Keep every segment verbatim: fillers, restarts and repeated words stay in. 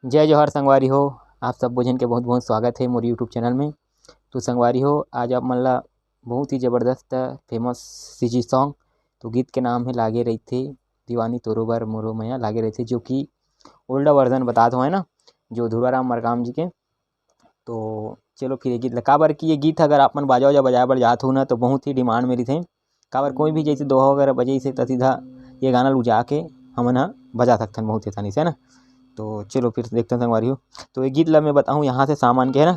जय जोहार संगवारी हो, आप सब झन के बहुत बहुत स्वागत है मोर YouTube चैनल में। तो संगवारी हो, आज आप मन ला बहुत ही जबरदस्त फेमस सीजी सॉन्ग, तो गीत के नाम है लागे रहिथे दीवानी तोरो बर मोरो मया लागे रहिथे, जो कि ओल्ड वर्जन बतात हो, है ना, जो धुरवाराम मरकाम जी के। तो चलो फिर ये गीत ला, काबर कि ये गीत अगर आप मन बाजा वाजा बजाए बर जात हो ना, तो बहुत ही डिमांड में रहिथे। काबर कोई भी जैसे दोहा वगैरह बजे से, त सीधा ये गाना ल उजा के हमन ह बजा सकथन बहुत ही आसानी से, है ना। तो चलो फिर देखथन संगवारी हो। तो ये गीत ला मैं बताऊँ यहाँ से सामान के, है ना।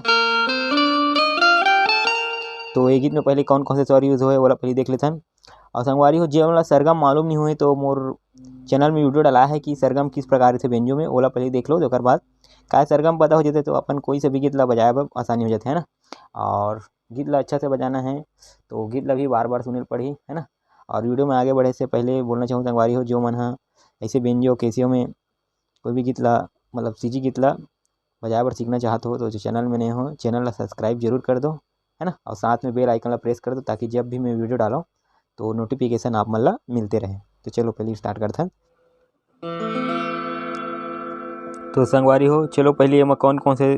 तो ये गीत में पहले कौन कौन से स्वर यूज होए, ओला पहले देख लेथन। और संगवारी हो, जे मन ला सरगम मालूम नहीं होए, तो मोर चैनल में वीडियो डाला है कि सरगम किस प्रकार से बेंजो में, ओला पहले देख लो। ओकर बाद काय सरगम पता हो जाते, तो अपन कोई से भी गीत ला बजाए बर आसानी हो जाते, है ना। और गीत ला अच्छा से बजाना है, तो गीत ला भी बार बार सुने ल पड़ही, है ना। और वीडियो में आगे बढ़े से पहले बोलना चाहूँ संगवारी हो, जो मन ह ऐसे बेंजो कैसियो में कोई भी गीत ला, मतलब सीजी गीत ला बजाए बर सीखना चाहत हो, तो जो चैनल में नए हो, चैनल ला सब्सक्राइब जरूर कर दो, है ना। और साथ में बेल आइकन ला प्रेस कर दो, ताकि जब भी मैं वीडियो डालूँ, तो नोटिफिकेशन आप मन ला मिलते रहे। तो चलो पहले स्टार्ट करथन। तो संगवारी हो, चलो पहले एमा कौन कौन से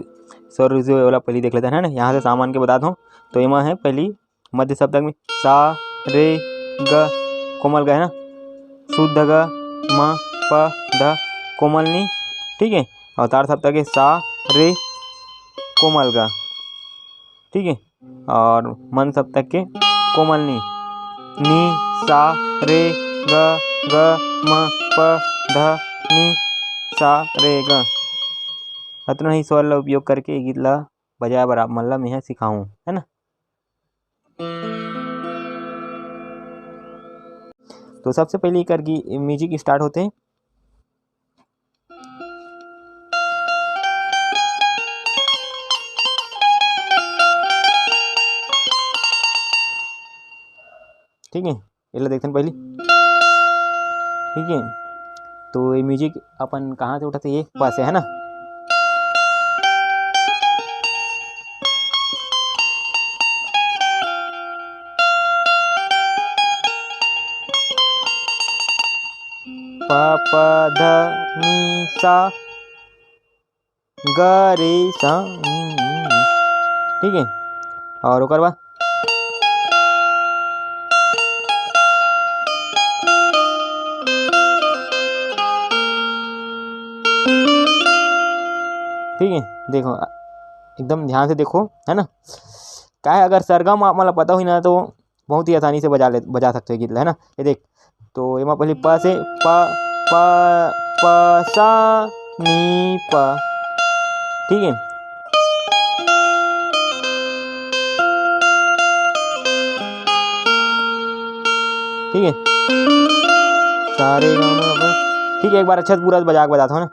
स्वर यूज होए, ओला पहले देख लेथन, है ना। यहाँ से सामान के बता दो। तो एमा है पहली मध्य सप्तक में सा, रे, ग, कोमल ग, है ना, शुद्ध ग, म, प, ध, कोमल नी, ठीक है। और तार सप्तक है सा, रे, कोमल ग, ठीक है। और मंद सप्तक के कोमल नी, नी, सा, रे, ग, ग, म, प, ध, नी, सा, रे, ग। अतना ही स्वर ला उपयोग करके ये गीत ला बजाए बर आप मन ला मेंह सिखाऊं, है ना। तो सबसे पहले एकर गी-, म्यूजिक स्टार्ट होथे। ठीक है, एला देखथन पहली। ठीक है, तो ये म्यूजिक अपन कहाँ से उठाथे? ये प से, है ना। प, प, ध, नी, सा, ग, रे, सा, नी, नी, नी। ठीक है, और ओकर बाद ठीक है, देखो, एकदम ध्यान से देखो, है ना। काहे, अगर सरगम आप मन ला पता होही ना, तो बहुत ही आसानी से बजा ले, बजा सकते हो गीत ला, है ना। ये देख, तो एमा पहले प से, प, प, प, सा, नी, प। ठीक है, ठीक है, सा, रे, ग, म, प। ठीक है, एक बार अच्छा से पूरा बजा के बताता हूँ ना।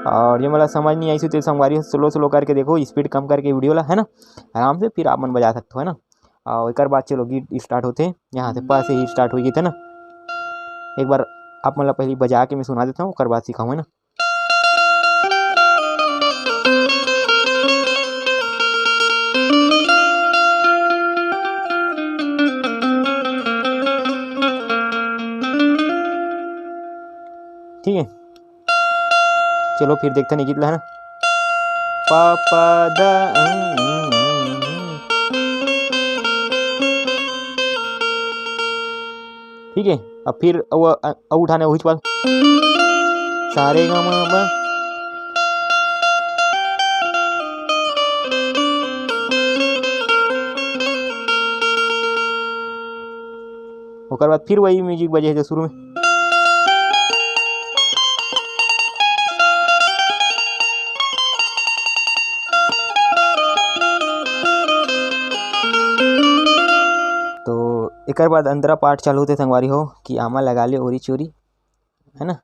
और ये मोला समझ नहीं आई, तो संगवारी, स्लो स्लो करके देखो, स्पीड कम करके वीडियो ला, है ना, आराम से फिर आप मन बजा सकते हो, है ना। और एक बार चलो, गीत स्टार्ट होते, यहाँ से प से ही स्टार्ट हुई गीत, है ना। एक बार आप मन ला पहले बजा के मैं सुना देता हूँ, ओकर बाद सिखाऊँ, है ना। ठीक है, चलो फिर देखते हैं गीत ला, है ना। प, प, द, अं, अं, अं। ठीक है, अब फिर वो, अ, अ उठाने वही पर। सा, रे, ग, म, प। ओकर बाद फिर वही म्यूजिक बजे है जो शुरू में। तो एकर बाद अंतरा पाठ चालू होथे संगवारी हो, कि आमा लगा ले ओरी चोरी, है ना।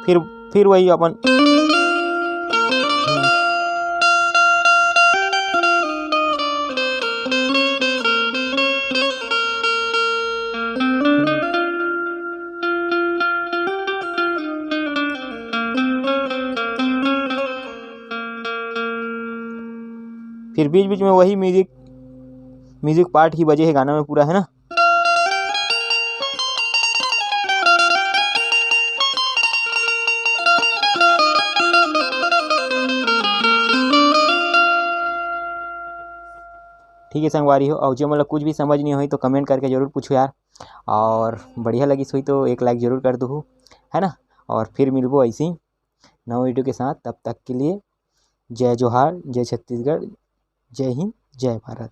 फिर फिर वही अपन। फिर बीच बीच में वही म्यूजिक, म्यूजिक पार्ट ही बजे है गाना में पूरा, है ना। ठीक है संगवारी हो, और जे मतलब कुछ भी समझ नहीं होई तो कमेंट करके जरूर पूछो यार, और बढ़िया लगिस होई तो एक लाइक जरूर कर दू, है ना। और फिर मिलबो ऐसे ही नवा वीडियो के साथ, तब तक के लिए जय जोहार, जय छत्तीसगढ़, जय हिंद, जय भारत।